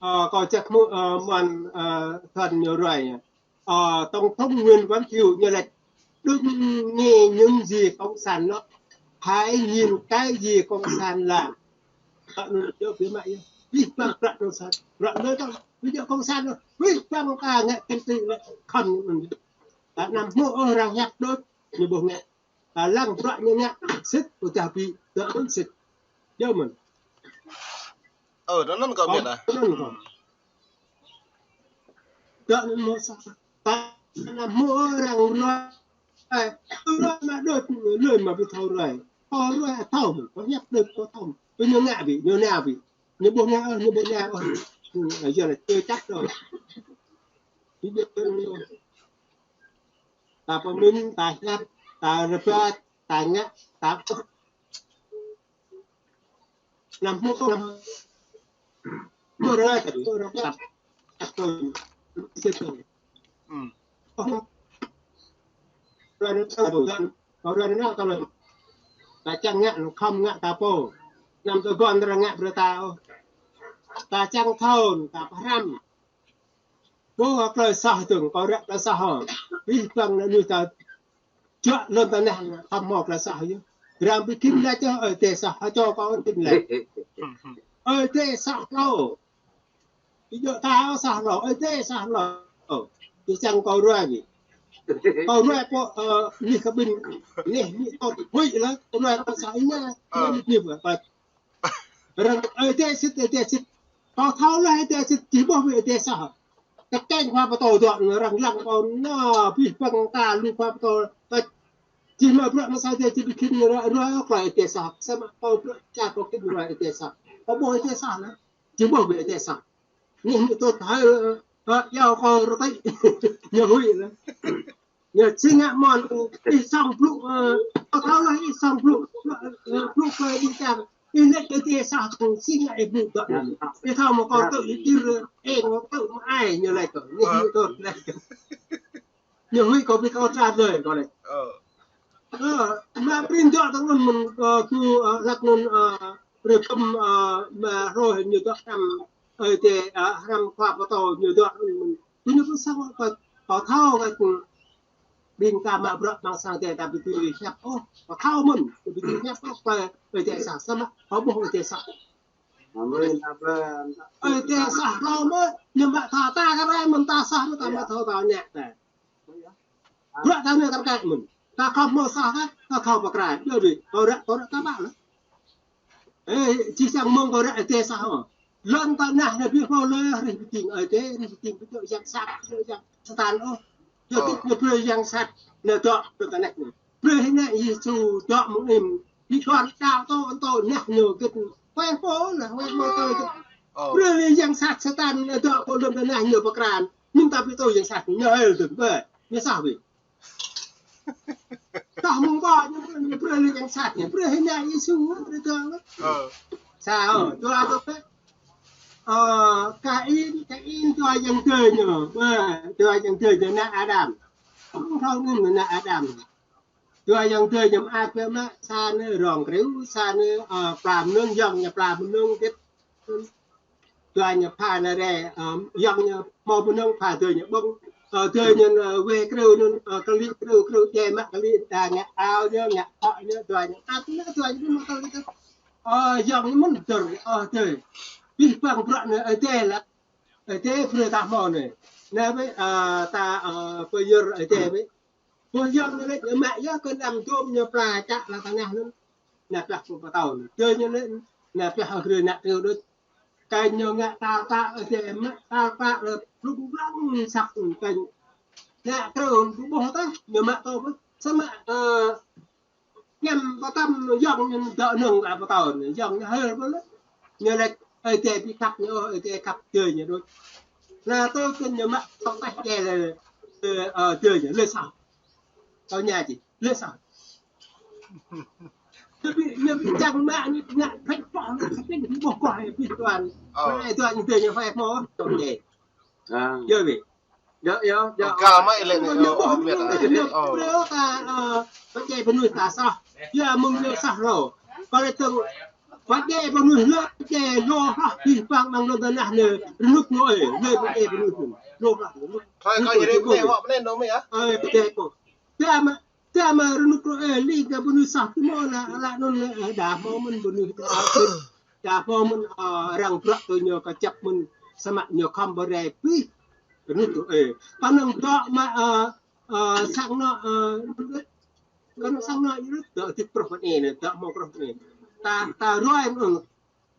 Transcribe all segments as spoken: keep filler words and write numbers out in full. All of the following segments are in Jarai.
Ơ, kâo čăk mu-, ơ, mơ̆n, ơ, thăn ñu ruai. Ơ, Tổng thống Nguyễn Văn Thiệu ñu laĭ: "Đừng nghe những gì Cộng sản nói, hãy nhìn cái gì Cộng sản làm." Ơ, ñu čô pih mă yơh. Pih păng prăk Cộng sản. Prăk ñu tong. Ƀu djơ̆ Cộng sản ñu. Pih păng ta ngă kinh tế lĕ khăn ñu. Ta anăm hmư̆ ôh arăng hiăp đôč, ñu ƀu ngă. Ta lăng prăk ñu ngă, sĭt, ƀôdah ƀu, dŏ anŭn sĭt. Djơ̆ mơ̆n. Ơ, dŏ anŭn kâo ƀiă dah. Dŏ anŭn kâo. Dŏ anŭn mơ̆ sa. Ta anăm hmư̆ arăng ruai. Ơ, ruai mă đôč, lơi mă ƀu thâo ruai. Thâo ruai, thâo mơ̆n. Kâo hiăp đôč, kâo thâo mơ̆n. Kâo ñu ngă ƀu, ñu nao ƀu. Ñu ƀu ngă ôh, ñu ƀu ngă ôh. Ơ, yua anŭn kơ čăk đôč. Ƀu djơ̆ anŭn đôč. Ta pơmĭn, ta hiăp, ta rơbat, ta ngă, ta ƀuh. Anăm hmư̆, anăm hmư̆ arăng, hmư̆ arăng hiăp. Hiăp tui. Sĭt tui. Hmm. Ơ. Arăng nao tui. Arăng nao tui. Ta čang ngă, khŏm ngă ta pô. Anăm tơguan arăng ngă brơi ta ôh. Ta čang thâo, ta pơhrăm. Ƀuh tơlơi soh dơ̆ng, kâo ră tơlơi soh hŏ. Pih păng anŭn ñu ta juă lŏn tơnah khŏm hmâo tơlơi soh yơh. Arăng ƀu khĭn laĭ čơ, Ơi Adai soh, hơčô kâo khĭn laĭ. Ơi Adai soh hlâo. Ƀu djơ̆ ta soh hlâo, Ơi Adai soh hlâo. Ơ, či čang kâo ruai ƀu. Kâo ruai pô, ơ, anih kơ ƀing, anih mĭ tŏt huĭ laih, kâo ruai kâo soh ih ngă, ơ, anih mĭ tŏt. Arăng Ơi Adai sĭt, Ơi Adai sĭt. Kâo thâo laih Ơi Adai sĭt, či ƀuh ƀu Ơi Adai soh. Kơčĕng khua pơtô dŏ, arăng lăng kâo nao pih păng ta lu khua pơtô. Ta či mă bruă mă sa Ơi Adai či ƀu khĭn ruai, ruai ôh tơlơi Ơi Adai soh. Samơ̆ kâo bruă čar kâo khĭn ruai Ơi Adai soh. Kâo ƀuh Ơi Adai soh laih. Či ƀuh ƀu Ơi Adai soh. Anih mĭ tŏt hơi, ơ, yua kâo rơtĭ. Ñu huĭ laih. Ñu či ngă mơ̆n, ih song blŭ, ơ, kâo thâo laih ih song blŭ, ơ, blŭ kơ ƀing čar. Ih laĭ kơ Ơi Adai soh kâo či ngă ih blŭ dŏ. Ih thâo mơ̆ kâo tŭ ih ir, ơ, ih ngă tŭ mơ̆ ai ñu laĭ kâo. Anih mĭ tŏt laĭ. Ñu huĭ kâo ƀu thâo trả lời kâo laĭ. Ơ. Ơ, mă prin dŏ tơ̆ng anŭn mơ̆n, ơ, kơ, ơ, hlăk anŭn, ơ, rơkơm, ơ, mă hrơi ñu dŏ hrăm, Ơi Adai, ơ, hrăm khua pơtô ñu dŏ anŭn mơ̆n. Kơ ñu pơsăng kơ, kâo thâo kơ, ƀing ta mă bruă amăng sang Ơi Adai ta ƀu dưi hiăp ôh, kâo thâo mơ̆n, ƀu dưi hiăp ôh, kơ Ơi Adai soh samơ̆, kâo ƀuh Ơi Adai soh. Amen, amen. Ơi Adai soh hlâo mơ̆, ñu mă thâo ta kơ rai mơ̆n ta soh, ta mă thâo ta ngă ta. Bruă ta anai kar kaĭ mơ̆n. Ta khŏm hmâo soh kah, ta thâo pơkra. Yua ƀu, kâo ră, kâo ră ta ƀă laih. Ơ, či čang mơ̆ng kâo ră Ơi Adai soh ôh. Lŏn tơnah anai ƀu hmâo lơi rih pơjing Ơi Adai, rih pơjing ƀu djơ̆ yang sat, ƀu djơ̆ yang Satan ôh. Yua kơ ñu brơi yang sat, anai dŏ lŏn tơnah anai. Brơi hĭ anai Yêsu dŏ mơ̆ng anŭn. Ƀu djơ̆ đaŏ tŏ, tŏ anai ñu git. Huai pô laih, huai pô tơl git. Brơi yang sat Satan anai dŏ pơ lŏn tơnah ñu pơkra. Mơ̆ng ta ƀu tŭ yang sat, ñu hil dơ̆ng ƀơi. Ñu soh ƀu. Tah mơ̆ng ƀă ñu, ñu brơi lĕ yang sat ñu, brơi hĭ anai Yêsu, brơi tơl. Ơ. Sa, ơ, dua kơ pĕ. Ơ, Kain, Kain dua yang dơi ñu, ƀơi, dua yang dơi ñu ană Adam. Không thâo anŭn ană Adam. Dua yang dơi ñu mơak biă mă, sa anai rong kriu, sa anai, ơ, pla mơnơ̆ng, yang ñu pla mơnơ̆ng git. Dua ñu pha anai rai, ơ, yang ñu hmâo mơnơ̆ng pha dơi ñu ƀơ̆ng. Ơ, dơi ñu, ơ, wai kriu anŭn, ơ, kơlĭ kriu, kriu djai mă kơlĭ, ta ngă ao ñu, ngă ƀă ñu, dua ñu ăt ñu, dua ñu mă kơlĭ tơ. Ơ, yang ñu mơ̆n dơ̆r, ơ, dơi. Pih păng bruă anai Ơi Adai laĭ. Ơi Adai brơi ta hmâo anai. Anai ƀơi, ơ, ta, ơ, pơyơr Ơi Adai ƀơi. Ƀuh yang ñu laĭ ñu mă yơh kơ anăm dôm ñu pla čă lŏn tơnah anŭn. Anai pioh pơtâo anŭn. Dơi ñu laĭ, anai pioh hơgrê ană kriu đôč. Kơ ñu ngă tal pă, ơ, dơi mă tal pă lĕ blung blung săp kơ. Ană kriu ƀu ƀuh tah, ñu mă tơ ƀuh. Samơ̆, ơ, ñăm pơtăm yang ñu dŏ nơ̆ng lă pơtâo anŭn. Yang ñu hil ƀơi lĕ. Ñu laĭ, Ơi Adai ƀu khăp ñu, Ơi Adai khăp dơi ñu đôč. Anai tơ kơ ñu mă tŏng tah djai lĕ, ơ, ơ, dơi ñu lĕ soh. Kâo ña či, lĕ soh. Ñu ƀu, ñu ƀu čang mă, ñu ngă phĕč pŏh, ñu phĕč pŏh, ñu ƀuh kơ hai pih tuan. Ơ. Hai tuan ñu dơi ñu phĕč pŏh, tŏng djai. Yơh ƀu. Yơh, yơh, yơh. Ơ, kâo mă lĕ anai, ơ, ơ, mĕt, ơ, ơ. Brơi ta, ơ, pơdjai pơnuih ta soh. Yua mơ̆ng ñu soh hlâo. Kâo laĭ tơ̆ng Pơdjai mơnuih lĕ, pơdjai lŏ hă, abih bang amăng lŏn tơnah anai, rơnŭk Nôê, lĕ pơdjai mơnuih anai. Lŏ hă, rơnŭk. Thôi, kơ ñu rơnŭk pơdjai Nôê. Hŏ, pơdjai Nôê mơ̆n yơh. Ơ, pơdjai kơ. Tơma, tơma rơnŭk Nôê, ơ, lĕ kơ mơnuih soh tơmơ̆ lĕ, lĕ anŭn lĕ, ơ, đa hmâo mơ̆n mơnuih tơlơi. Đa hmâo mơ̆n, ơ, arăng bruă tui ñu kơjăp mơ̆n, samơ̆ ñu khŏm pơrai abih. Rơnŭk Nôê, ơ. Kơnơ̆ng dŏ mă, ơ, ơ, sang anŏ, ơ, kơnơ̆ng sang anŏ, ơ, dŏ dĭt prŏh mơ̆n anai, dŏ hmâo prŏh mơ̆n anai. Ta, ta ruai mơ̆n,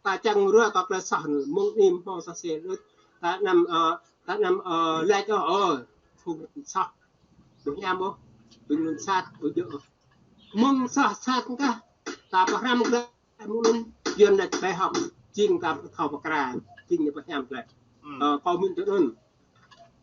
ta čang ruai kơ tơlơi soh anŭn, mơ̆ng anai hmâo soh sel đôč. Ta anăm, ơ, ta anăm, ơ, laĭ ôh, ơ, phung soh. Ƀu hiam ôh, ƀing anŭn sat, ƀu djơ̆ ôh. Mơ̆ng soh sat kah, ta pơhrăm glaĭ mơ̆ng anŭn, Yuan laĭ bài học, jing ta thâo pơkra, jing ñu pơhiam glaĭ. Hmm. Ơ, kâo mĭn tui anŭn.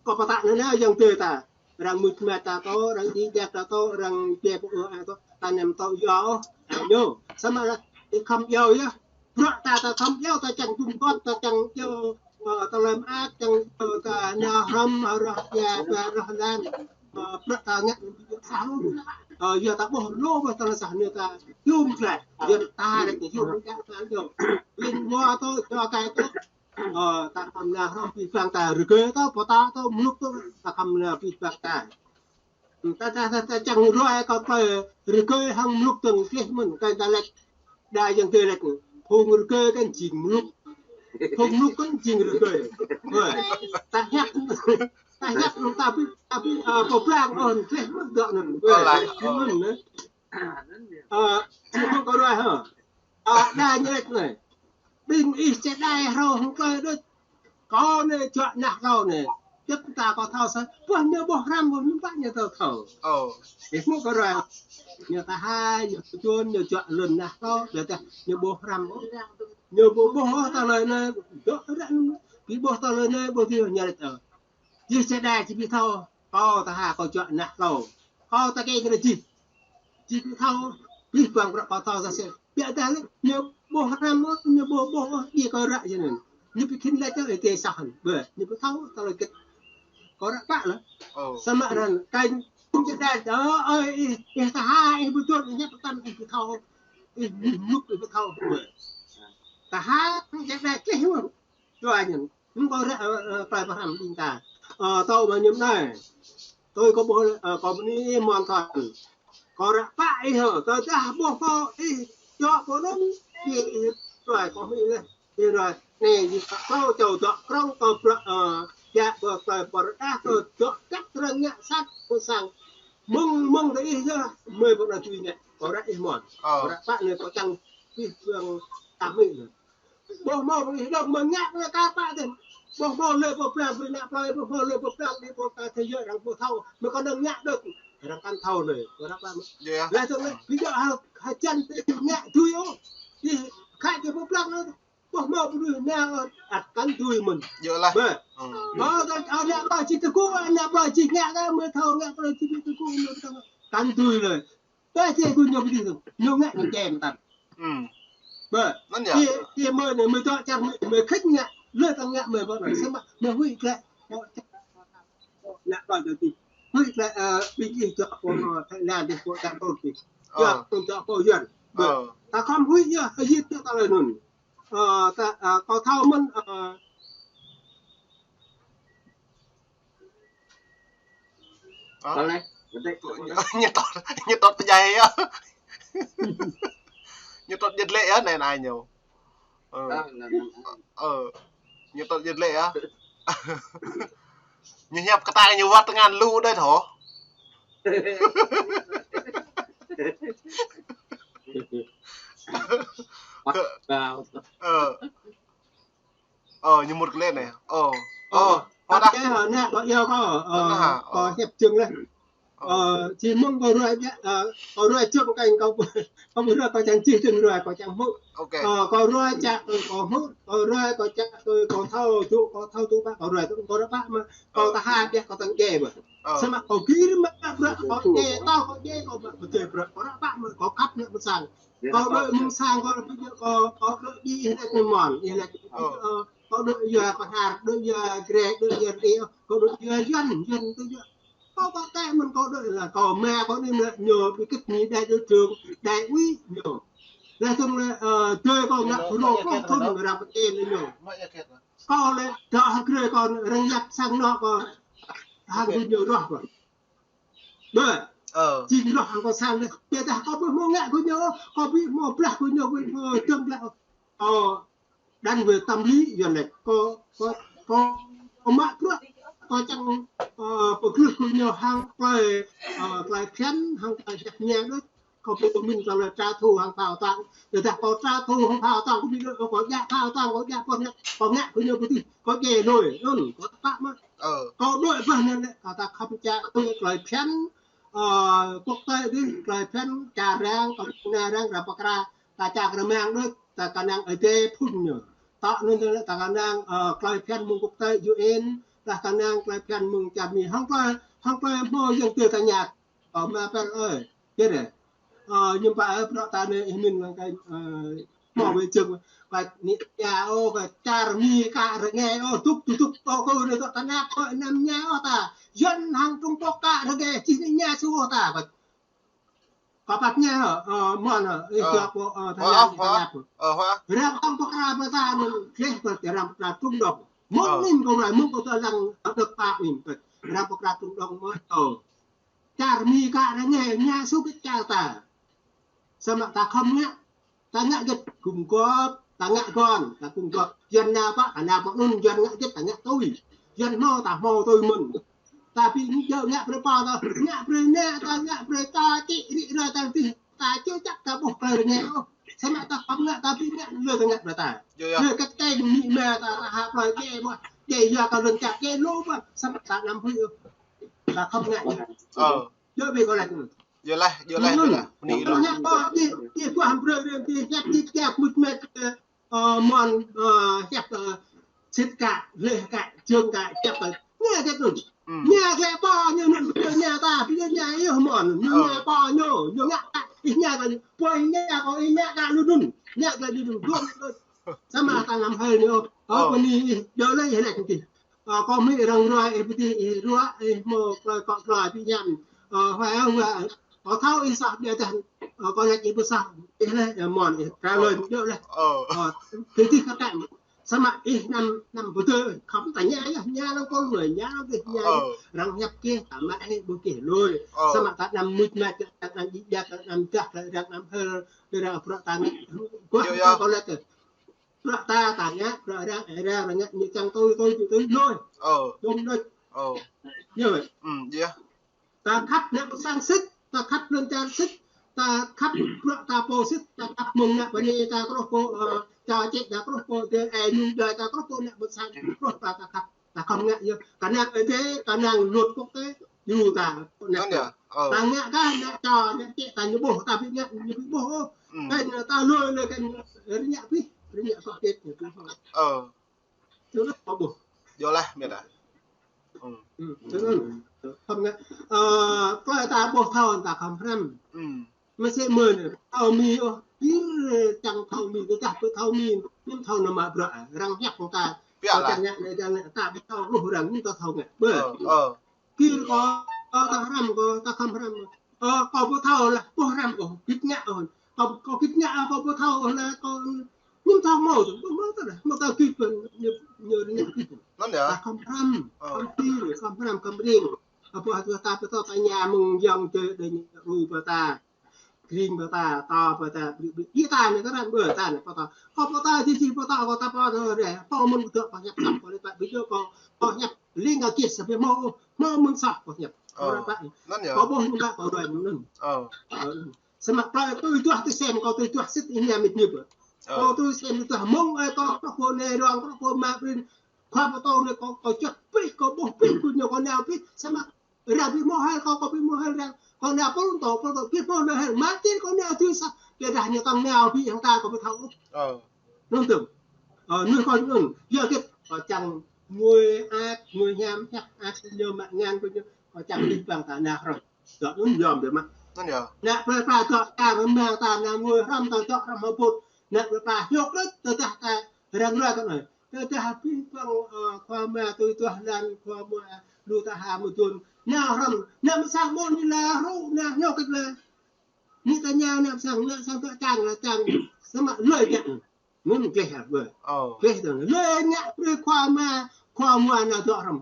Kâo pơtă anŭn yơh ayŏng adơi ta. Arăng mŭt mơ̆ ta tŏ, arăng djik djak ta tŏ, arăng djai pơư ta tŏ, ta anăm tŏ yua ôh, ñu. Samơ̆ lah, ih khŏm iâu yơh. Bruă ta, ta khŏm iâu, ta čang tŭm kŏt, ta čang iâu, ơ, tơlơi mơak, čang iâu ta nao hrŏm, rŏh ia, rŏh lan. Ơ, bruă ta ngă, ơ, yua ta ƀuh lu ƀuh tơlơi soh anai ta yôm glaĭ, yua ta rĕ yôm glaĭ ta yôm. Ƀing mơ̆ tŏ, čô kai tŏ. Ơ, ta khŏm nao hrŏm abih bang ta rơgơi tŏ, pơtô tŏ, mlŭk tŏ, ta khŏm nao abih bang ta. Ta, ta, ta, ta čang ruai kơ tơlơi rơgơi hăng mlŭk tơ̆ng klih mơ̆n, kơ ta laĭ. Đa ayŏng adơi laĭ, phung rơgơi kăn jing mlŭk. Phung mlŭk kăn jing rơgơi. Ơ, ta hiăp, ta hiăp, ta ƀu, ta ƀu, ơ, pơblang ôh, klih mơ̆n dŏ anŭn. Ơ, jing mơ̆n, nê. Ơ, jing mơ̆n kơ ruai hă. Ơ, đa ñu laĭ anai. Ƀing ih čơđai hrâo hăng tơlơi đôč. Kâo anai juă nah kâo anai. Djŏp ta kâo thâo sa. Ƀuh ñu ƀuh hrăm ƀuh ñu ƀă ñu thâo thâo. Ơ. Ih hmư̆ kơ ruai. Ñu taha, ñu tơčun, ñu juă lŏn nah kâo. Ƀiădah ñu ƀuh hrăm ôh. Ñu ƀu ƀuh ôh tơlơi anai. Dŏ ră anŭn. Ƀu ƀuh tơlơi anai, ƀuh ñu ñu laĭ ôh. Jih čơđai či ƀu thâo, kâo taha kâo juă nah kâo. Kâo ta kĕ kơ jih. Či ƀu thâo, abih bang bruă kâo thâo sa sel. Ƀiădah lĕ, ñu ƀuh hrăm ôh, ñu ƀu ƀuh ôh, djai kâo ră jơnăn. Ñu ƀu khĭn laĭ kơ ih tê soh hăn. Ƀơ, ñu ƀu thâo, tơlơi gĭt. Kâo ră pă lĕ. Ơ. Samơ̆ arăng, kơ jih čơđai, ơ, ơ, ih, ih taha, ih ƀu dŏ, ih ñăp pơtăn, ih ƀu thâo. Ih mlŭk, ih ƀu thâo. Ƀơ. Taha, jih čơđai, klih mơ̆n. Čuă anŭn. Hmư̆ kâo ră, ơ, ơ, tơlơi pơhrăm ƀing ta. Ơ, tŏ mơ̆ ñu anai. Tui kâo ƀuh, ơ, kâo bơni ih mơ̆n thâo. Kâo ră pă ih hă, tơdah ƀuh kâo ih, čŏk pơnŭng, ih, ih, čuai kâo hmư̆ leh. Ih ruai, anai, ih kâo čô dŏ krŏng kâo bruă, ơ, djă ƀơi tơlơi pơrơđah kâo dŏ kăt rơngiă sat kâo sang. Mơ̆ng, mơ̆ng tơ ih yơh, mơi ƀơi anai tui ngă, kâo ră ih mơ̆n. Ơ. Kâo ră pă anai kâo čang ih pơ̆ng ta hmư̆ leh. Ƀuh hmâo ƀing ih dŏng mơ̆ ngă kơ ka pă tĕn. Ƀuh hmâo lĕ pơblang brơi ană plơi, ƀuh hmâo lĕ pơblang brơi pô ta thế giới arăng ƀu thâo. Mơ̆ kâo nao ngă đôč. Arăng kăn thâo lĕ. Arăng pă mơ̆. Yơh. Laih dơ̆ng lĕ, ƀing dŏ hă, hơjăn tơ ngă dưi ôh. Ih khă kơ pơblang lĕ. Ƀuh hmâo ƀing ih nao ăt kăn dưi mơ̆n. Yơh lah. Ƀơ. Hmm. Mơ̆ ta, ană plơi či tơgŭ, ană plơi či ngă kơ mơ̆ thâo ngă plơi či tơgŭ mơ̆ thâo. Kăn dưi lĕ. Ƀơi tơlơi kơ ñu pơdih tơ̆ng, ñu ngă ñu čem tăn. Hmm. Ƀơ. Anŭn yơh. Ih, ih mơi anai, mơi dŏ čar mơi, mơi khĭn ngă, lĕ tơ̆ng ngă mơi ƀơi anai. Samơ̆ mơi huĭ glaĭ, ƀuh čar. Ngă ƀơi tơdih. Huĭ glaĭ, ơ, ƀing ih dŏ pơ, ơ, Thái Lan dih, pơ čar Tôr dih. Ơ. Dŏ, dŏ pơ Yuan. Ƀơ. Ơ. Ta khŏm huĭ yơh, hơjit yơh tơlơi anŭn. Ơ, ta, ơ, kâo thâo mơ̆n, ơ, Hă? Tơlơi, ñu tŏt, ñu tŏt pơdjai yơh. Ñu tŏt jơt lĕ yơh, anai, anai ñu. Ơ. Ơ, anai, anai. Ơ, ñu tŏt jơt lĕ yơh. Ñu hiăp kơ ta ñu wơ̆t tơngan lu đơi thâo. Ơ. Ơ, ñu mŭt glaĭ anai. Ơ. Ơ, ơ, hơdăh. Kâo hă, anai, kâo iâu kâo, ơ, hơdăh hă, kâo ơ. Hiăp jơ̆ng laih. Ơ. Ơ, či mơ̆ng kâo ruai biă, ơ, kâo ruai jơ̆ng kơ kâo, kâo ruai kâo čang čih jơ̆ng ruai kâo čang hmư̆. Ôkê. Ơ, kâo ruai čang kơ kâo hmư̆, kâo ruai kâo čang kơ kâo thâo, tŭ kâo thâo tŭ pă, kâo ruai tŭ kâo ruai pă mơ̆, kâo taha biă kâo tơ̆ng djai mơ̆. Ơ. Samơ̆ kâo gir mă bruă kâo djai, tơl kâo djai kâo mă kâo djai bruă, kâo ruai pă mơ̆, kâo khăp mă mơ̆ng sang. Kâo đuaĭ mơ̆ng sang kâo ƀu djơ̆ kâo, kâo đuaĭ ih laĭ mơ̆n, ih laĭ, ơ, kâo đuaĭ yua pơhar, đuaĭ yua grê, đuaĭ yua rơđê, kâo đuaĭ yua Yuan, Yuan tơ yua. Kâo pơtă mơ̆n kâo đuaĭ lah, kâo mă kâo anai mă ñu ƀu kĭt ñu đại đội trưởng, đại úy ñu. Lĕ tơ̆ng lĕ, ơ, dơi kâo ngă phrâo ploh thŭn ră pơkĕn lĕ ñu. Kâo lĕ dŏ hăng grê kâo rơngiăp sang anŏ kâo hăng gơñu ruah kâo. Bơ. Ơ. Jing ruah hăng kâo sang lĕ. Biă dah kâo ƀu hmâo ngă gơñu, kâo ƀu hmâo blah gơñu, ƀu hmâo dơ̆ng blah. Ơ. Đăn wơ̆t tâm lý Yuan lĕ. Kâo, kâo, kâo, kâo mă bruă. Kâo čang, ơ, pơgưh gơñu hăng tơlơi, ơ, tơlơi phiăn, hăng tơlơi hiăp ña đôč. Kâo ƀu pơmĭn kâo lĕ trả thù hăng phao tang. Tơdah kâo trả thù hăng phao tang, kâo ƀu djơ̆, kâo djă phao tang, kâo djă pơhiăp, kâo ngă kơ ñu pơtih, kâo djai lui, anŭn, kâo tơpă mơ̆n. Ơ. Kâo đuaĭ ƀơi anŭn lĕ, kâo ta khŏm čă tui tơlơi phiăn, ơ, quốc tế dih, tơlơi phiăn, čar arăng, kâo na arăng, arăng pơkra, ta čă kơ rơmang đôč, ta kơnang Ơi Adai phun ñu. Tŏ anŭn lĕ ta kơnang, ơ, tơlơi phiăn mơ̆ng quốc tế U N, ta kơnang tơlơi phiăn mơ̆ng čar Mi, hăng tơlơi, hăng tơlơi hmâo yang tơ ta ña Ơ, mă pơr ơi, kơ ră. Ơ, ñu pă ơi, bruă ta anai ih min lăng kơ, ơ, hmâo wơ̆t jơ̆ng, kơ anai ña ôh, kơ čar Mi kă rơngai ôh, dŭk, dŭk, dŭk, ôh, kơ anai dŏ tơnap, kơ anăm ña ôh ta. Yuan hăng Trung Quốc kă rơngai, čih anai ña su ôh ta, kơ. Kơ pap ña, ơ, ơ, mơ̆n, ơ, ih dŏ kơ, ơ, tơnap, tơnap. Ơ, hua. Răm tơ̆ng pơkra pơta anŭn, gleh kơ răm pơkra Trung Đông. Mơ̆n anŭn kơ anai, mơ̆n kơ tơlăng, ơ, dŏ pap anŭn, kơ răm pơkra Trung Đông mơ̆n, ơ. Čar Mi kă rơngai, ña su kơ čar ta. Samơ̆ ta khŏm ngă, ta ngă gĕt gum gŏp, ta ngă gơ̆n, ta gum gŏp. Yuan nao pă, ta nao pă anŭn, Yuan ngă gĕt, ta ngă tui. Yuan hmâo, ta hmâo tui mơ̆n. Ta ƀu djơ̆ ngă brơi pă ta, ngă brơi nă, ta ngă brơi ta, čĭ rĭ ră ta tih, ta čô čăk ta ƀuh tơlơi rơngai ôh. Samơ̆ ta khŏm ngă, ta ƀu ngă, lơ ta ngă brơi ta. Yơh, yơh. Lơ kơ tơngan Mi mă ta, ta hăp lơi djai mơ̆n, djai yua kơ lŏn čar, djai lu mơ̆n, samơ̆ ta anăm huĭ ôh. Ta khŏm ngă. Ơ. Djơ̆ ƀu kơ lĕ. Djơ̆ laih, djơ̆ laih, djơ̆ laih. Bơni lu. Anŭn ñu pô, djai, djai ƀuah brơi rơ̆ng, djai hiăp, djai hiăp, mŭt mĕt, ơ, ơ, mơ̆n, ơ, hiăp, ơ, sĭt kă, leh kă, jơ̆ng kă, hiăp kă. Ñu djơ̆ anŭn. Ñu djơ̆ pô, ñu anŭn, ñu ta, ñu ñu yơh mơ̆n, ñu ñu pô, ñu, ñu ngă kă, ih ñu kă, pô ih ñu kă, ih ñu kă lu anŭn. Ñu kă lu anŭn, dŏ, dŏ. Samơ̆ ta anăm hơi ñu. Ơ, bơni, djơ̆ laih, ih lĕ kơ tih. Ơ, kâo mĭ răng ruai, ih pơtih, ih ruă, ih hmâo tơlơi kŏ tơlơi ƀu hiam. Ơ, huai, ơ, huai, ơ, kâo thâo ih soh biă dah, ơ, kâo laĭ ih ƀu soh, ih laĭ, ơ, mơ̆n, ih trả lời djơ̆ laih. Ơ, tih tih kơ kă. Samơ̆ ih anăm, anăm pơtơ, khŏm ta ña yơh, ña lăng kơ lui, ña lăng tih, ña lăng răng hiăp kĕ, ta mă ih ƀu kĕ lui. Samơ̆ ta anăm mŭt mă, ta anăm djik djak, ta anăm dah, ta anăm hơl, ta anăm bruă ta ngă. Kâo, kâo laĭ kơ. Bruă ta, ta ngă, bruă arăng, arăng, arăng ngă, ñu čang tui, tui, tui, tui, lui. Ơ. Dŏm đôč. Ơ. Yơh. Ơ, yơh. Ta khăp ană ƀôn sang sĭt, ta khăp lŏn čar sĭt, ta khăp bruă ta pô sĭt, ta khăp mơ̆ng ană bơnai ta truh pô, ơ, čô čĕ ta truh pô, dê ai ñu dai ta truh pô ană ƀôn sang, truh ta, ta khăp. Ta khŏm ngă yơh. Kơnang Ơi Adai, kơnang luật quốc tế, yua ta, anŭn yơh. Ơ. Ta ngă kơ ană čô, ană čĕ ta ñu ƀuh, ta ƀu ngă, ñu ƀu ƀuh ôh. Kơ ană ta lui, lui kơ ană rơñă pih, rơñă soh pih, ñu ƀu ƀuh. Ơ. Tui anŭn kâo ƀuh. Djơ̆ laih, mĕt ah. Tui anŭn. Khŏm ngă, ơ, tơlơi ta ƀuh thâo, ta khŏm hrăm. Mơsĕ mơ̆n, thâo Mi ôh, pir čang thâo Mi, tơdah ƀu thâo Mi, ñu thâo nao mă bruă, arăng hiăp kơ ta. Biă laih. Čang ngă, arăng ngă, ta ƀu thâo lu arăng, ñu ta thâo ngă. Ƀơ. Ơ, ơ. Kir kâo, kâo ta hrăm kâo, ta khŏm hrăm. Ơ, kâo ƀu thâo lah, ƀu hrăm kâo, git ngă ôh. Kâo, kâo git ngă, kâo ƀu thâo lah, kâo ñu thâo hmâo tơ, ƀu hmâo tơ lah, hmâo ta git ƀơ, ñu, ñu ngă git. Anŭn yơh. Ta khŏm hrăm, khŏm kir, khŏm hrăm, khŏm ring. Ƀu hơget ta ƀu thâo ta ña mơ̆ng yang tơ đe ñu ru ƀơ ta. Kring ƀơ ta, ta ƀơ ta, ƀri, ƀri, ih ta anai kơ răng ƀơ ta anai pơtô. Kâo pơtô, či či pơtô, kâo ta pơtô ră. Pô mơ̆n kơ pơhiăp sah, kâo lĕ ta ƀu djơ̆ kâo, pơhiăp ling kơ kiơ sa ƀu hmâo, hmâo mơ̆n sah pơhiăp. Ơ. Kâo ră ta. Anŭn yơh. Kâo ƀuh ñu kâo đuaĭ mơ̆n. Ơ. Ơ. Samơ̆ kâo tui duah tui sem, kâo tui duah sĭt ih ña mĭt ñip. Ơ. Kâo tui sem tui duah mơ̆ng, ơ, kâo kơ pô anai rong, kơ pô mă ƀrin. Khua pơtô anai kâo, kâo čuăt pih, kâo ƀuh pih, kâo ñu kâo nao pih. Samơ̆ Ră ƀu hmâo hơl, kâo, kâo ƀu hmâo hơl arăng. Kâo nao pôl tŏ, pôl tŏ, ƀu hmâo nao hơl. Mă tĭ kâo nao tui sa. Biă dah ñu tŏng nao ƀĭ hăng ta kâo ƀu thâo. Ơ. Anŭn tơ̆ng. Ơ, anŭn kâo anŭn. Yua hơget, kâo čang ngui ăt, ngui hiam, hiăp ăt, ñu mă ngăn kơ ñu. Kâo čang ƀĭ ƀăng ta nao hrŏm. Dŏ anŭn yom biă mă. Anŭn yơh. Nă plơi pla dŏ ta rơmang ta nao ngui hrŏm ta dŏ hrŏm hơbut. Nă plơi pla hiôk rơ̆t tơdah ta răng ră kơ anai. Tơdah ƀĭ ƀăng, ơ, khua mă tui duah lăng, khua mă lu ta ha mơdun. Nao hrŏm, nao mơsah mơ̆n ñu la rŭ, nao hiôk kơ la. Ñu Ñu ană sang, ană sang tŏ čang, ană čang. Samơ̆ lơi ñu. Anŭn gleh hă bơ. Ơ. Gleh tŏ. Lơi ñu brơi khua ma, khua ma ană tŏ hrŏm.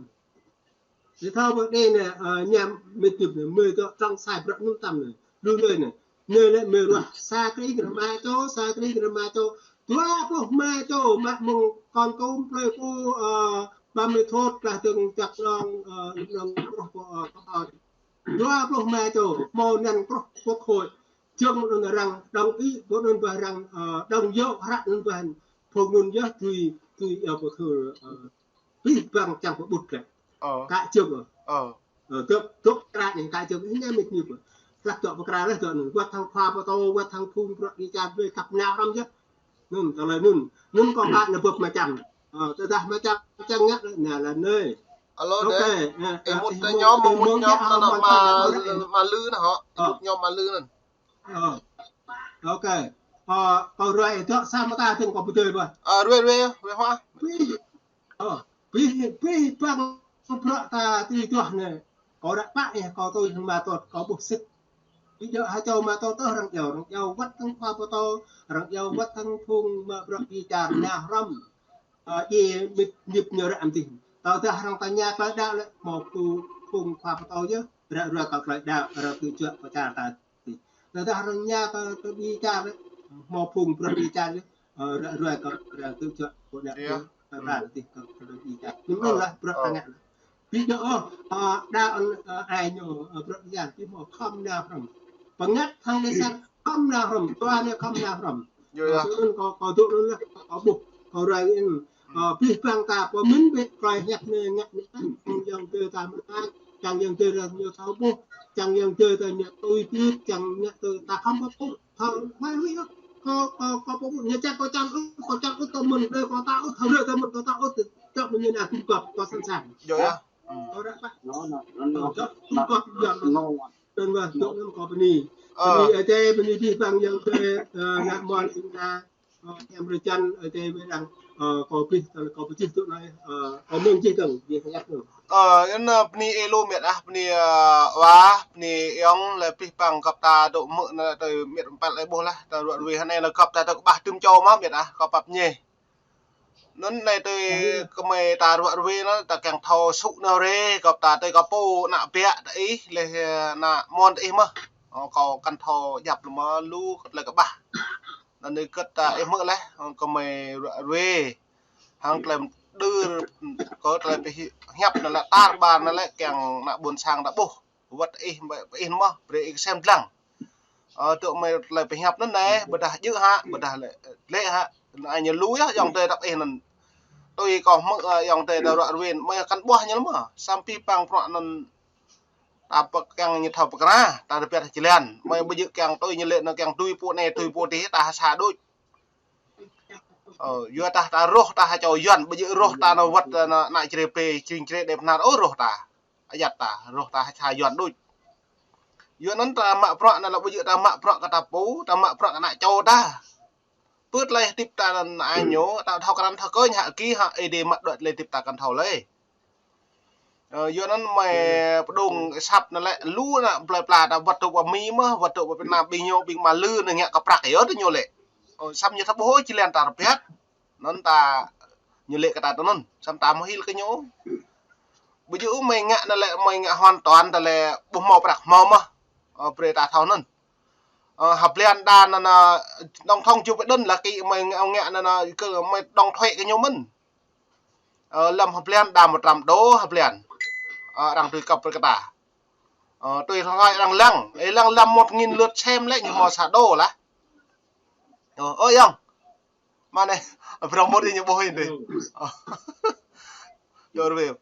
Lĕ thâo bơ đe anai, ơ, ñu mĕt tip anai, mơi tŏ trong sai bruă anŭn tăm anai. Lu lơi anai. Anai lĕ mơi ruah. Sa kri kơ rơma čô, sa kri kơ rơma čô. Dua pluh rơma čô, mă mơ̆ng Kon Tum, plơi pô, ơ, ba mươi thot, klah dơ̆ng čăk nong, ơ, nong truh pơ, ơ, Dua pluh rơma čô, hmâo anăn truh Quốc hội, jơ̆ng anŭn arăng đồng ý, ƀu anŭn ƀah arăng, ơ, đồng yơh, hră anŭn ƀah, phung anŭn yơh tui, tui, ơ, pơthâo, ơ, pih păng čang pơƀut lĕ. Ơ. Kă jơ̆ng, ơ. Ơ. Ơ, tŭk, tŭk kra anai kă jơ̆ng, anai mĕt ñu pơ. Klah tŏ pơkra leh tŏ anŭn, wơ̆t hăng khua pơtô, wơ̆t hăng phung bruă đi čar, brơi khăp nao hrŏm yơh. Anŭn, tơlơi anŭn. Anŭn kâo kă anai bưp mơčăm. Ơ, tơdah mơčăm, mơčăm ngă, anai lĕ anai. Alo, ơ, ơ, ih mŭt tơ ñu, ih mŭt ñu, tơ anŭn mă, mă lư anŭn hŏ. Ih mŭt ñu mă lư anŭn. Ơ. Ôkê. Ơ, kâo ruai tŏ sa mơta tơ̆ng kâo pơdơi bơ. Ơ, ruai, ruai, ruai hua. Pih, ơ, pih, pih păng bruă ta tui duah anai. Kâo ră pă yơh, kâo tui hăng ma tŏt, kâo ƀuh sĭt. Ƀu djơ̆ ha čô ma tŏt ôh, arăng iâu, arăng iâu wơ̆t hăng khua pơtô, arăng iâu wơ̆t hăng phung mă bruă đi čar nao hrŏm. Ơ, djai mĕt ñu ră mơtih. Tơdah arăng tơña tơlơi đaŏ lĕ, hmâo phung, phung khua pơtô yơh, ră ruai kơ tơlơi đaŏ, arăng tui juă pơ čar ta. Tơdah arăng tơña kơ, kơ đi čar lĕ, hmâo phung bruă đi čar lĕ, ơ, ră ruai kơ, arăng tui juă pơ ană, ơ, kơ ta tih kơ, kơ đi čar. Anŭn lah bruă ta ngă. Ƀu djơ̆ ôh, ơ, đaŏ, ơ, ai ñu, ơ, bruă đi čar, či hmâo khŏm nao hrŏm. Pơngăt hăng lĕ sang khŏm nao hrŏm, dua anai khŏm nao hrŏm. Yơh, yơh. Ơ, anŭn kâo, kâo dŏ anŭn lĕ, kâo ƀuh, kâo ruai anŭn. Ơ, pih păng ta pơmĭn bĕ, tơlơi hiăp anai ngă anai, čang ayŏng adơi ta mơak, čang ayŏng adơi ta ñu thâo ƀuh, čang ayŏng adơi ta ñu tui ƀiă, čang ñu tui ta khŏm pơƀut, thâo mai lui ôh. Kâo, kâo, kâo pơƀut, ñu čang kâo čang ôh, kâo čang ôh, tơ mơ̆n, đơi kâo ta ôh, thâo ră tơ mơ̆n, kâo ta ôh, tơ, tơ mơ̆n ñu nao tum gop, kâo sẵn sàng. Yơh, yơh. Ơ, ră pă. Ơ, tum gop, yơh. Anŭn wơ̆t, tŭ anŭn kâo bơni. Ơ. Bơni Ơi Adai, bơni pih păng ayŏng adơi, ơ, ngă mơ̆n ing na, ơ, em rơjăn, Ơi Adai wai lăng, ơ, kâo pih, kâo pơčih tŭ anai, ơ, kâo mơ̆ng čih dơ̆ng, ñu hiăp dơ̆ng. Ơ, anŭn, ơ, bơni ih lu mĕt ah, bơni, ơ, wa, bơni ayŏng, lĕ pih păng găp ta dŏ hmư̆ anai tui mĕt păl lĕ ƀuh lah, ta ruă ruai hơnai lĕ găp ta dŏ kơƀah tŭm čô mơ̆ mĕt ah, kâo pap ñe. Anŭn anai tui kơmơi ta ruă ruai anŭn ta kiăng thâo sŭ nao rai, găp ta tui kâo pô ană biă ta ih, leh, ơ, ană mơ̆n ta ih mơ̆. Ơ, kâo kăn thâo djăp lu mơ̆ lu kơ tơlơi kơƀah. Anŭn anai kơ ta ih mơ̆ leh, ơ, kơmơi ruă ruai. Hăng tơlơi đưr, kơ tơlơi pơhiăp anŭn lĕ tar ƀar anŭn lĕ kiăng ană ƀôn sang ta ƀuh. Wơ̆t ih, ih mơ̆, brơi ih sem dlăng. Ơ, tŭ mơi tơlơi pơhiăp anŭn anai, ƀôdah djơ̆ hă, ƀôdah lĕ, lĕ hă. Anai ñu lu yơh, ayŏng adơi ta ih anŭn. Tui kâo hmư̆, ơ, ayŏng adơi ta ruă ruai, mơi kăn ƀuh ñu mơ̆. Samơ̆ pih păng bruă anŭn ta pơk kiăng ñu thâo pơkra, ta rơbet jơlan. Mơi ƀu djơ̆ kiăng tui ñu lĕ anŭn kiăng tui pô anai, tui pô adih, ta ha sa đôč. Ơ, yua dah ta rŏh ta ha čô Yuan, ƀu djơ̆ rŏh ta anŭn wơ̆t, ơ, ană, ană Jrai pê, jing Jrai đe bơnar, ôh rŏh ta. Ayăt ta, rŏh ta ha čô Yuan đôč. Yua anŭn ta mă bruă anŭn lĕ ƀu djơ̆ ta mă bruă kơ ta pô, ta mă bruă kơ ană čô ta. Pơ tơlơi hơdip ta anŭn ai ñu, ta thâo krăn thâo kơñ hă ki hă, Ơi Adai mă đuaĭ tơlơi hơdip ta kăn thâo lơi. Ơ, yua anŭn mơi pơdŏng asăp anŭn lĕ, lu ană plơi pla ta wơ̆t dŏ pơ Mi mơ̆, wơ̆t dŏ pơ Việt Nam, ƀing ñu, ƀing mă lư anŭn ngă kơ prăk yơh tơ ñu lĕ. Ơ, samơ̆ ñu thâo ƀuh ôh, jơlan ta rơbet. Anŭn ta ñu lĕ kơ ta tơ anŭn, samơ̆ ta hmâo hil kơ ñu. Ƀu djơ̆ ôh mơi ngă anŭn lĕ, mơi ngă hoàn toàn ta lĕ ƀu hmâo prăk hmâo mơ̆. Ơ, brơi ta thâo anŭn. Ơ, hơblan đa anŭn, anŭn, tổng thống Joe Biden lă kơ mơi ngă, ngă anŭn, anŭn, kơ mơi đóng thuế kơ ñu mơ̆n. Ơ, lăm hơblan đa một trăm đô hơblan. Ơ, arăng tui kăp brơi kơ ta. Ơ, tui rơngai arăng lăng. Ơ, lăng lăm một nghìn lượt xem lĕ ñu hmâo sa đô lah. Ơ, ơ, ayŏng. Mơ̆ anai, promote ñu ƀuh ih dih. Ơ. Dŏ review.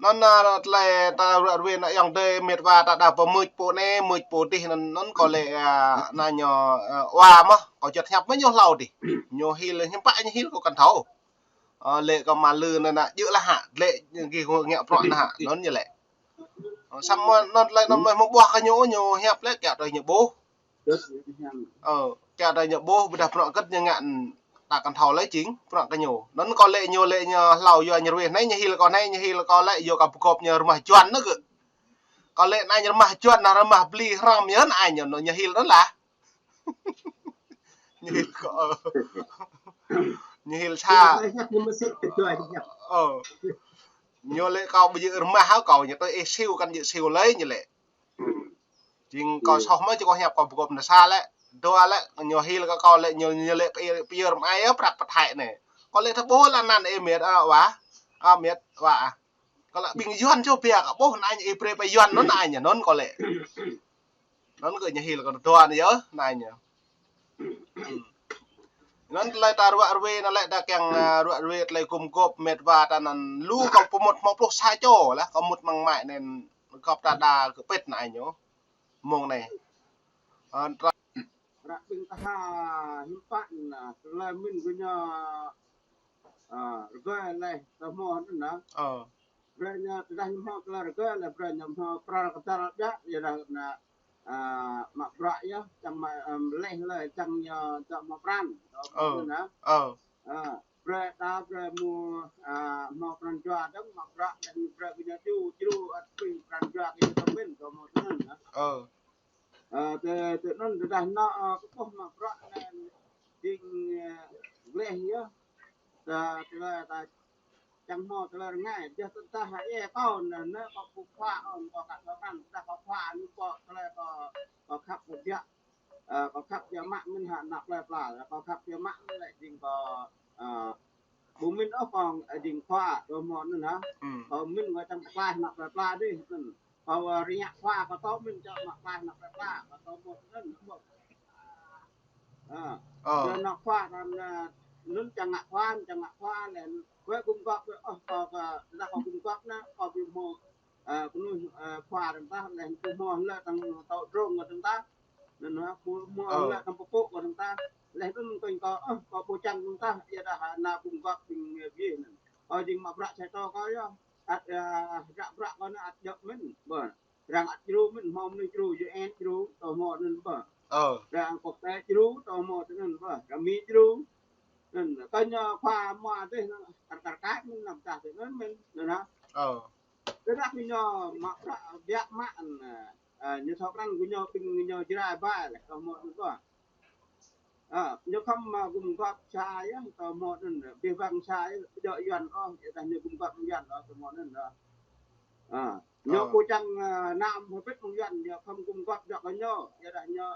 Anŭn, ơ, tơlơi ta ruă ruai anŭn ayŏng adơi mĕt wa ta đa pơmưč pô anai, mưč pô adih anŭn, anŭn kâo lĕ, ơ, anŭn ñu, ơ, wa mơ̆, kâo juăt hiăp mơ̆ ñu hlâo dih. Ñu hil, hiư̆m pă ñu hil kâo kăn thâo. Ơ, lĕ kơ mă lư anŭn anŭn djơ̆ lah hă, lĕ gih ngă bruă anŭn hă, anŭn ñu lĕ. Ơ, samơ̆ anŭn lĕ anŭn mơi hmâo ƀuah kơ ñu, ñu hiăp lĕ kiăng tui ñu ƀuh. Ơ, kiăng tui ñu ƀuh, ƀôdah bruă hơget ñu ngă ta kăn thâo lơi jing, bruă kơ ñu. Anŭn kâo lĕ ñu, lĕ ñu hlâo yua ñu ruai anai, ñu hil kâo anai, ñu hil kâo lĕ yua kâo pơgop ñu rơmah Yuan anŭn gơ̆. Kâo lĕ anai ñu rơmah Yuan, anŭn rơmah bli hrŏm yơh anŭn ñu, ñu hil anŭn lah. Ñu hil kơ, ơ. Ñu hil sa. Ơ. Ñu lĕ kâo ƀu djơ̆ rơmah hă kâo, ñu tui ih siu kăn djơ̆ siu lơi ñu lĕ. Jing kâo soh mơ̆ či kâo hiăp kâo bơgop nao sa lĕ. Dua lĕ, ñu hil kơ kâo lĕ, ñu, ñu lĕ pơ-, pơ-, pơyơr mơai yơh prăk pơthai anai. Kâo lĕ tơƀuh lă anăn ih met, ơ, wa. Ơ, met, wa. Kâo lĕ ƀing Yuan čô pia kâo ƀuh anai ih brơi pơ Yuan anŭn anai anŭn kâo lĕ. Anŭn kơ ñu hil kâo dua anai yơh, anai ñu. Anŭn tơlơi ta ruă ruê anŭn lĕ ta kiăng, ơ, ruă ruê tơlơi gum gôp met wa ta anŭn lu kâo pơmŭt hmâo pluh sa čô lah, kâo mŭt mơ̆ng mai anŭn gŏp ta đa kơ pĭt anai ñu. Mông anai. Ơ, tra- Ră ƀing ta ha hiư̆m pă anŭn, tơlơi mĭn gơñu, ơ, rơgơi leh tơ hmâo anŭn anŭn. Ơ. Brơi ñu tơdah ñu hmâo tơlơi rơgơi leh brơi ñu hmâo pral kơdal biă, yua dah anŭn, ơ, mă bruă yơh, čang mă, ơ, leh leh čang ñu čang hmâo pran. Ơ. Anŭn anŭn. Ơ. Ơ. Brơi ta brơi mơ̆, ơ, hmâo pran jua dơ̆ng, mă bruă dơ̆ng brơi kơ ñu djru, djru ăt ƀing pran jua kơ ñu tơmĭn, kơ hmâo tơmĭn, ơ. Ơ. Ơ, tơ, tơ anŭn tơdah anŭn, ơ, kơ ƀuh mă bruă anŭn jing, ơ, gleh yơh. Ta, tơlơi ta čang hmâo tơlơi rơngai, biă tơdah hă ih kâo anŭn, anŭn kâo ƀu khua ôh, kâo kăt kâo kăn, tơdah kâo khua anŭn kâo tơlơi kâo, kâo khăp kâo biă. Ơ, kâo khăp biă mă mĭn hă ană plơi pla, kâo khăp biă mă mĭn lĕ jing kâo, ơ, ƀu mĭn ôh kâo, ơ, jing khua, kâo hmâo anŭn hă. Hm. Kâo mĭn kâo čang pơklaih ană plơi pla dih, anŭn. Kâo, ơ, rơngiă khua, kâo tơ̆ mĭn čang mă pơklaih ană plơi pla, kâo tơ̆ mơ̆n anŭn, mơ̆n. Ơ. Ơ. Kâo ană khua, kâo, ơ, anŭn čang ngă khua, čang ngă khua, leh, kâo gum gŏp, ôh, kâo, kâo, tơdah kâo gum gŏp anŭn, kâo ƀu hmâo, ơ, kơnuih, ơ, khua dơ̆ng tah, leh, ƀu hmâo lĕ tơ̆ng tŏ drông kâo dơ̆ng tah. Anŭn hă, ƀu hmâo lĕ tơ̆ng pơpŭ kâo dơ̆ng tah. Leh anŭn kâo, kâo, ơ, kâo ƀu čang dơ̆ng tah, yua dah ană gum gŏp ƀing, ơ, ƀing anŭn. Kâo jing mă bruă sa čô kâo yơh. Ăt, ơ, ră bruă kâo anŭn ăt djơ̆ mĭn. Ƀơ. Arăng ăt djru mĭn, hmâo mơnuih djru, U N djru, tơ̆ hmâo anŭn ƀơ. Ơ. Arăng quốc tế djru, tơ̆ hmâo tơ anŭn ƀơ. Arăng Mi djru. Anŭn, kơ ñu khua mua dih, kar kar kač mĭn, anăm tah tơ anŭn mĭn, anŭn hă. Ơ. Tơdah kơ ñu mă bruă biă mă, anŭn, ơ, ñu thâo krăn kơ ñu ƀing ñu Jrai ƀai leh, tơ̆ hmâo anŭn ƀơ. Ơ, ñu khŏm, ơ, gum gŏp sa yơh, tơ̆ hmâo anŭn, abih bang sa yơh, ƀu djơ̆ Yuan ôh, yua dah ñu gum gŏp Yuan ôh, tơ̆ hmâo anŭn ôh. Ơ, ñu ƀu čang, ơ, nao hơbĭt mơ̆ng Yuan, ñu khŏm gum gŏp djơ̆ kơ ñu, yua dah ñu,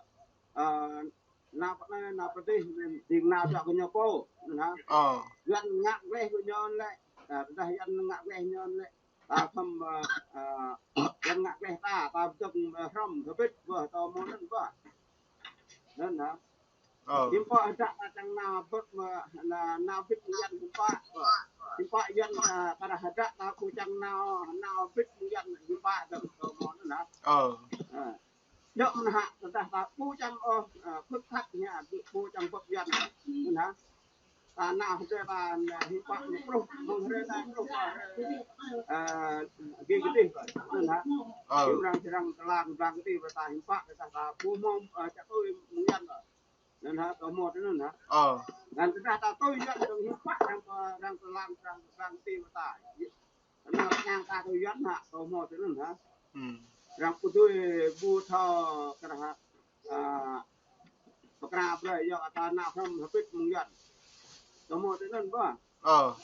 ơ, nao pơ anai, nao pơ dih, jing nao djơ̆ kơ ñu pô, anŭn hă. Ơ. Yuan ngă gleh kơ ñu lĕ, ơ, tơdah Yuan ngă gleh ñu lĕ, ta khŏm, ơ, ơ, Yuan ngă gleh ta, ta dơ̆ng, ơ, hrŏm, hơbĭt, ƀơ, tơ̆ hmâo anŭn ƀơ. Anŭn hă. Ơ. Hiư̆m pă hơdră ta čang nao bĕ mơ̆, nao, nao bĭt mơ̆ng Yuan hiư̆m pă. Hiư̆m pă Yuan, ơ, ta ră hơdră ta ƀu čang nao, nao bĭt mơ̆ng Yuan hiư̆m pă dơ̆ng kơ hmâo anŭn hă. Ơ. Ơ. Djơ̆ mơ̆n hă, tơdah ta ƀu čang ôh, ơ, khut khat ñu, ƀu čang bĕ Yuan. Anŭn hă. Ta nao hơdră ta, ơ, hiư̆m pă ñu truh, mơ̆ng hrơi anai truh, ơ, ơ, gih kơdih, anŭn hă. Ơ. Hiư̆m arăng, arăng tơlang, tơlang kơdih, ta hiư̆m pă, ta, ta ƀu hmâo, ơ, čang tui mơ̆ng Yuan. Anŭn hă, tơ̆ hmâo tơ anŭn hă. Ơ. Anŭn tơdah ta tui Yuan dơ̆ng hiư̆m pă arăng, arăng tơlang, arăng, arăng tui ta. Anŭn arăng ta tui Yuan hă, tơ̆ hmâo tơ anŭn hă. Hm. Arăng ƀu tui ƀu thâo kơ hă, ơ, pơkra brơi yua ta nao hrŏm hơbĭt mơ̆ng Yuan. Tơ̆ hmâo tơ anŭn ƀơ. Ơ.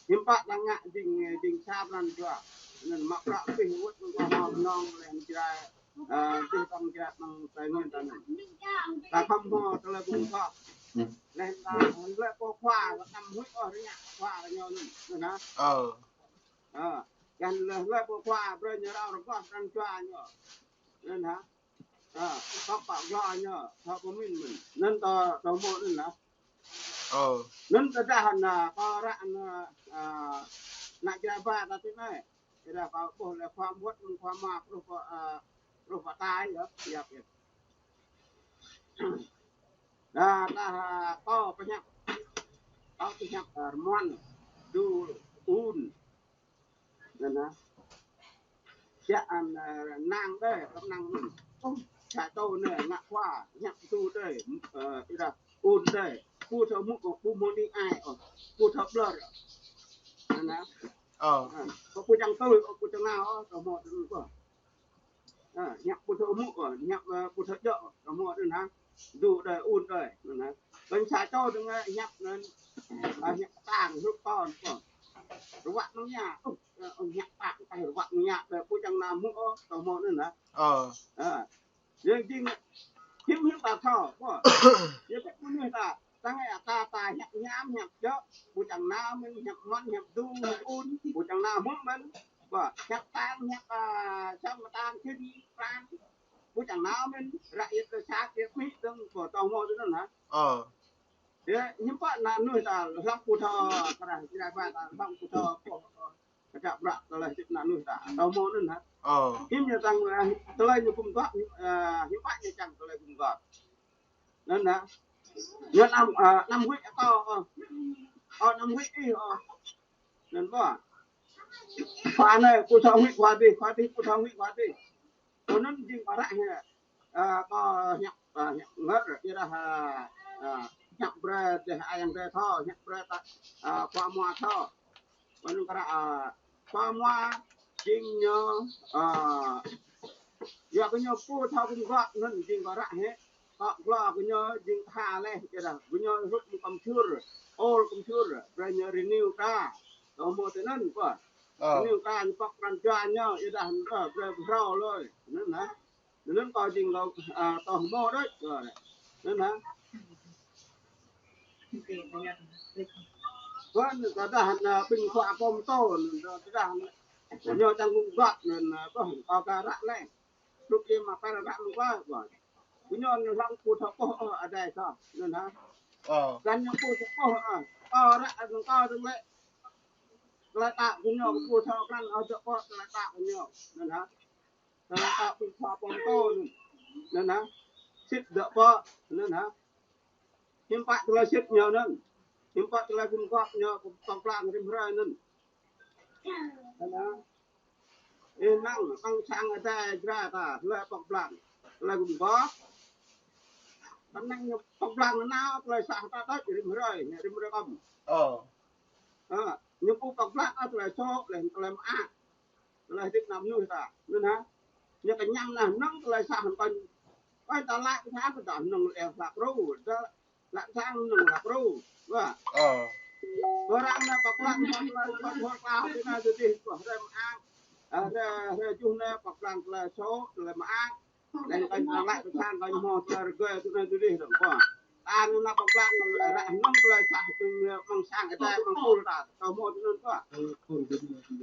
Hiư̆m pă ta ngă jing, jing sa pran jua. Anŭn mă bruă abih wơ̆t mơ̆ng kơ hmâo mơnong leh Jrai, ơ, abih bang Jrai mơ̆ng Tây Nguyên ta anŭn. Ta khŏm hmâo tơlơi gum gŏp. Leh ta, leh pô khua, ta anăm huĭ ôh rơngiă khua kơ ñu anŭn. Anŭn hă. Ơ. Ơ. Kiăng leh, leh pô khua, brơi ñu rao rơgoh pran jua ñu. Anŭn hă. Ơ, tŏk pă glô ñu, thâo pơmĭn mĭn. Anŭn tơ̆, tơ̆ hmâo anŭn hă. Ơ. Anŭn tơdah anŭn, ơ, kơ ră anŭn, ơ, ană Jrai ƀă ta tui anai. Tơdah kâo ƀuh leh khua mŭt, khua mă, truh pơ, ơ, truh pơ tai, yơh, yơh, yơh. Dah, dah, ơ, kâo pơhiăp. Kâo pơhiăp, ơ, rơmuăn, du, un. Anŭn hă. Čă anŭn, ơ, năng đơi, kơ năng anŭn. Ơ, sa čô anai, ngă khua, hiăp tu đơi, ơ, ih dah, un đơi. Ƀu thâo mŭk, ƀu hmâo ni ai, ơ, ƀu thâo ƀlŏr. Anŭn hă. Ơ. Ơ, kâo ƀu čang tui, ơ, ƀu čang nao, ơ, tơ̆ hmâo tơ anŭn ƀơ. Ơ, hiăp ƀu thâo mŭk, ơ, hiăp, ơ, ƀu thâo djơ̆, tơ̆ hmâo tơ anŭn hă. Du đơi, un đơi, anŭn hă. Kơ sa čô dơ̆ng hiăp anŭn, a, hiăp tang, hrup kon, kon. Ruă mơ̆ng ia, uh, hiăp tang, tah ruă mơ̆ng ia, đơi ƀu čang nao mŭt ôh, tơhmô anŭn hă. Ơ. A. Yua jing hiư̆m hiư̆m ta thâo, ƀuh. Yua tĕk mơnuih ta, tơngai ta, ta hiăp hiam, hiăp djơ̆, ƀu čang nao mơ̆n, hiăp mơ̆n, hiăp du, hiăp un, ƀu čang nao mŭt mơ̆n. Ƀuh, hiăp tang, hiăp, a, sang mơtam, khĭn, pran, ƀu čang nao mơ̆n, ră yơh tơ sat, yơh mĭ dơ̆ng, ƀuh, tơhmô tui anŭn hă. Ơ. Yua, hiư̆m pă ană mơnuih ta, hlăk ƀu thâo, kơ ră, jrai ba ta, hlăk ƀu thâo, ƀuh, kơ ră bruă tơlơi hơdip ană mơnuih ta, tơhmô anŭn hă. Ơ. Hiư̆m ñu čang, a, tơlơi ñu gum gŏp, a, hiư̆m pă ñu čang tơlơi gum gŏp. Anŭn hă. Ñu năm, a, năm wĭt akŏ, ơ. Ơ, năm wĭt ih, ơ. Anŭn ƀuh. Khua anai, ƀu thâo wĭt khua adih, khua adih, ƀu thâo wĭt khua adih. Kơ anŭn jing kơ ră hĕ, a, kơ hiăp, a, hiăp ngơr, yua dah, a, a, hiăp brơi dêh ayŏng adơi thâo, hiăp brơi ta, a, khua mua thâo. Kơ anŭn kơ ră, a, khua mua jing ñu, a, yua kơ ñu ƀu thâo gum gŏp anŭn jing kơ ră hĕ, kơ glô kơ ñu jing tha laih, yua dah, kơ ñu hrup mơ̆ng kơmčur, ôl kơmčur, brơi ñu renew ta. Tơhmô tui anŭn, ƀuh. Ơ. Renew ta ñu pŏk pran jua ñu, yua dah, ơ, brơi ƀu hrâo lơi. Anŭn hă. Anŭn kơ jing kơ, a, tơhmô đôč, ơ. Anŭn hă. Ƀuh, tơdah, a, ƀing khua pơtô, tơdah, ñu čang gum gŏp, anŭn, a, ƀuh, kơ kơ ră anai. Hrup yơh mă pơr ră mơ̆ng klai, ƀuh. Kơ ñu anŭn hlŏng ƀu thâo ƀuh, ơ, adai thâo, anŭn hă. Ơ. Kăn ñu ƀu thâo ƀuh, ơ. Ơ, ră, anŭn kơ dơ̆ng lĕ. Tơlơi ta kơ ñu ƀu thâo krăn, ơ, dŏ ƀuh tơlơi ta kơ ñu, anŭn hă. Tơlơi ta ƀing khua pơtô anŭn. Anŭn hă. Sĭt dŏ ƀuh, anŭn hă. Hiư̆m pă tơlơi sĭt ñu anŭn. Hiư̆m pă tơlơi gum gŏp ñu pơ̆ng pơblang rĭm hrơi anŭn. Anŭn hă. Ih năng, năng sang adai jrai ta, tơlơi pơblang. Tơlơi gum gŏp. Tơnăng ñu pơblang nao, tơlơi sah ta đôč rĭm hrơi, rĭm hrơi kơm. Ơ. Ơ, ñu ƀu pơblang, ơ, tơlơi sô̆, tơlơi, tơlơi mơak. Tơlơi hơdip ană mơnuih ta, anŭn hă. Ñu kơñăm nah, năng tơlơi sah hăng kơnh. Kơnh ta laĭ kơ sah kơ ta năng lĕ hlăk ru, ta laĭ sang năng hlăk ru. Ƀuh. Ơ. Kơ arăng anai pơblang, pơblang, pơblang, pơblang, pơblang, tui anai tui adih, ƀuh, hrơi mơak. A, hrơi, hrơi juh anai pơblang tơlơi sô̆, tơlơi mơak. Laih kơnh arăng laĭ kơ sang kơnh hmâo tơlơi rơgơi tui anai tui adih dơ̆ng, ƀuh. Ta anŭn nao pơblang, ră anŭn tơlơi sah tui mơ̆ng sang adai mơ̆ng pul ta, tơhmô tui anŭn ƀuh.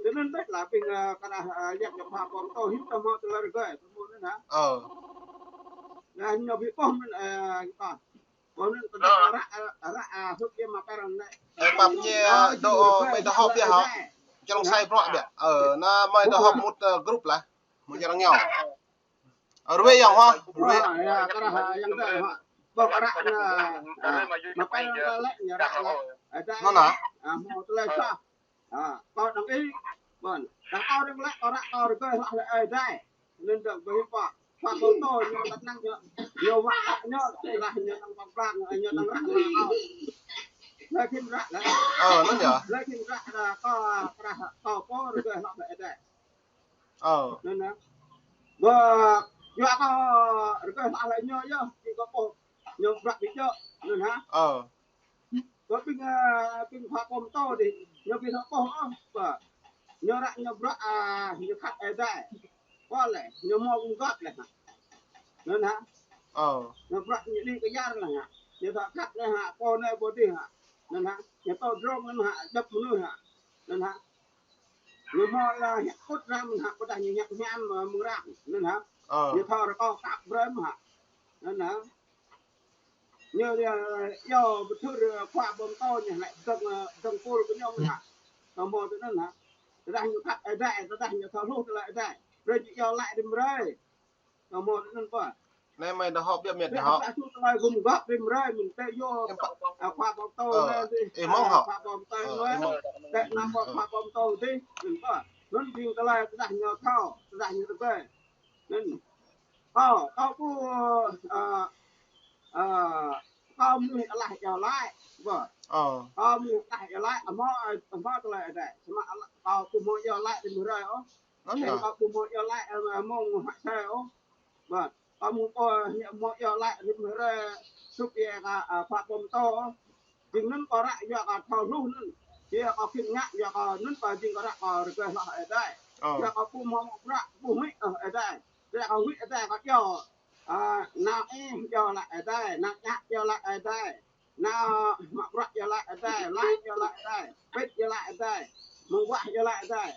Tui anŭn đôč lah ƀing, ơ, kơ ră, ơ, yap yap ha pơtô hiư̆m tơhmô tơlơi rơgơi, tơhmô anŭn hă. Ơ. Lah ñu ƀu ƀuh mơ̆n, ơ, kơ. Ƀuh anŭn tơdah ră, ơ, ră, ơ, hrup yơh mă pơr anŭn lĕ. Ơ, pap ñu, ơ, dŏ, ơ, mơi dŏ họp yơh hă. Črông sai bruă biă. Ơ, anai mơi dŏ họp mŭt, ơ, group lah. Mŭt črông ñu. Ơ, ruai yơh hă? Ruai. Ơ, yơh, kơ ră, ơ, yơh, ơ, hă. Ƀuh kơ ră, ơ, ơ, mă pơr lĕ, ñu ră lĕ. Anŭn hă? Ơ, hmâo tơlơi sah. Ơ, kơ dơ̆ng ih, ƀuh. Kơ kơ dơ̆ng lĕ, kơ ră, kơ rơgơi hloh lĕ, ơ, adai. Anŭn dơ̆ng ƀu hiư̆m pă. Khua pơtô ñu tơnăng ñu. Ñu wă ñu, tơdah ñu năng pơblang, ñu năng ră, ñu năng ôh. Lĕ khĭn ră lĕ. Ơ, anŭn yơh. Lĕ khĭn ră, ră, kơ, kơ ră, kơ pô rơgơi hloh lĕ, ơ, adai. Ơ. Anŭn hă. Ƀuh, yua kơ rơgơi hloh lĕ ñu yơh, jing kơ ƀuh ñu bruă ƀu djơ̆, anŭn hă. Ơ. Kơ ƀing, ơ, ƀing khua pơtô dih, ñu ƀu thâo ƀuh ôh, ƀuh. Ñu ră ñu bruă, a, ñu khăp ơi adai. Ƀuh lĕ, ñu hmâo gum gŏp lĕ hă. Anŭn hă. Ơ. Ñu bruă ñu đĭ kơ yar lĕ hă. Ñu thâo khăp lĕ hă, pô anai pô dih hă. Anŭn hă. Ñu tŏ drông anŭn hă, djŏp mơnuih hă. Anŭn hă. Ñu hmâo lĕ hiăp kŭt răm hă, ƀôdah ñu hiăp hiam, ơ, mơ̆ng arăng. Anŭn hă. Ơ. Ñu thâo rơkâo kăp brơi hă. Anŭn hă. Ñu, ơ, yua ƀu thâo, ơ, khua pơtô ñu lĕ dơ̆ng, ơ, dơ̆ng pul kơ ñu hă. Tơhmô tui anŭn hă. Tơdah ñu khăp ơi adai, tơdah ñu thâo hluh tơlơi adai. Brơi ñu iâu laĭ rĭm hrơi. Tơhmô tui anŭn ƀuh. Anai mơi dŏ họp biă mĕt dŏ họp. Tơdah tơlơi gum gŏp rĭm hrơi mơ̆n tĕ yua. Hiư̆m pă. Ơ, khua pơtô anai dih. Ơ, ih mơ̆ng hă. Khua pơtô anai. Ơ, ih mơ̆ng. Tĕ anăm ƀuh khua pơtô dih. Anŭn ƀuh. Anŭn jing tơlơi tơdah ñu thâo, tơdah ñu rơgơi. Anŭn. Ơ, kâo ƀu, ơ, ơ, kâo mơnuih alah iâu laĭ, ƀuh. Ơ. Kâo mơnuih alah iâu laĭ, hmâo, hmâo tơlơi adai. Samơ̆ alah, kâo ƀu hmâo iâu laĭ rĭm hrơi ôh. Anŭn yơh. Kâo ƀu hmâo iâu laĭ, ơ, mơ̆ng mơhak sai ôh. Ƀuh. Kâo mơ̆ng kâo ñu mơ̆ yơh laĭ rĭm hrơi sŭp yơh kơ, a, Khua Pơm Tô. Jing anŭn kâo ră yua kơ thâo hluh anŭn. Yua kơ khĭn ngă yua kơ anŭn kơ jing kơ ră kơ rơgơi hloh Ơi Adai. Ơ. Yua kơ ƀu hmâo mă bruă, ƀu huĭ ôh Ơi Adai. Ră kơ huĭ Ơi Adai kơ yua. A, nao ih yua laĭ Ơi Adai, nao djă yua laĭ Ơi Adai. Nao mă bruă yua laĭ Ơi Adai, laĭ yua laĭ Ơi Adai, pĭt yua laĭ Ơi Adai, mơguah yua laĭ Ơi Adai.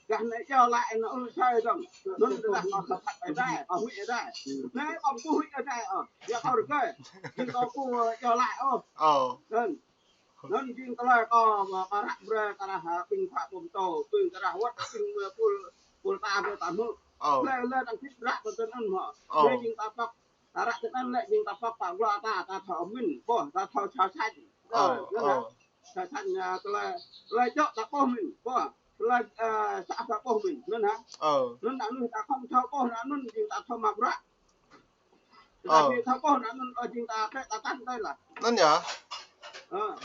Gah anai yua laĭ anŭn ôh sai dong. Anŭn tơdah kâo thâo khăp Ơi Adai, kâo huĭ Ơi Adai. Anai kâo ƀu huĭ Ơi Adai ôh. Yua kâo rơgơi. Jing kâo ƀu yua laĭ ôh. Ơ. Anŭn. Anŭn jing tơlơi kâo, kâo ră brơi kơ ară, a, ƀing Khua Pơm Tô, ƀing kơ ară wơ̆t, ƀing, a, pul, pul ta brơi ta hmư̆. Ơ. Lĕ, lĕ tăng khĭt ră tơ tơnăn hmâo. Ơ. Lĕ jing ta pŏk, ta ră tơnăn lĕ jing ta pŏk pă glô ta, ta thâo mĭn, ƀôh, ta thâo ča čanh. Ơ, anŭn hă. Ơ. Ča čanh, a, tơlơi, tơlơi čŏk ta ƀôh mĭn, ƀôh. Tơlơi, a, sa ta ƀôh mĭn, anŭn hă. Ơ. Anŭn anŭn ta khŏm thâo ƀôh, anŭn jing ta thâo mă bruă. Ơ. Tơdah ƀu thâo ƀôh anŭn, ơ, jing ta tĕ ta tăn tơi lah. Anŭn yơh. Ơ.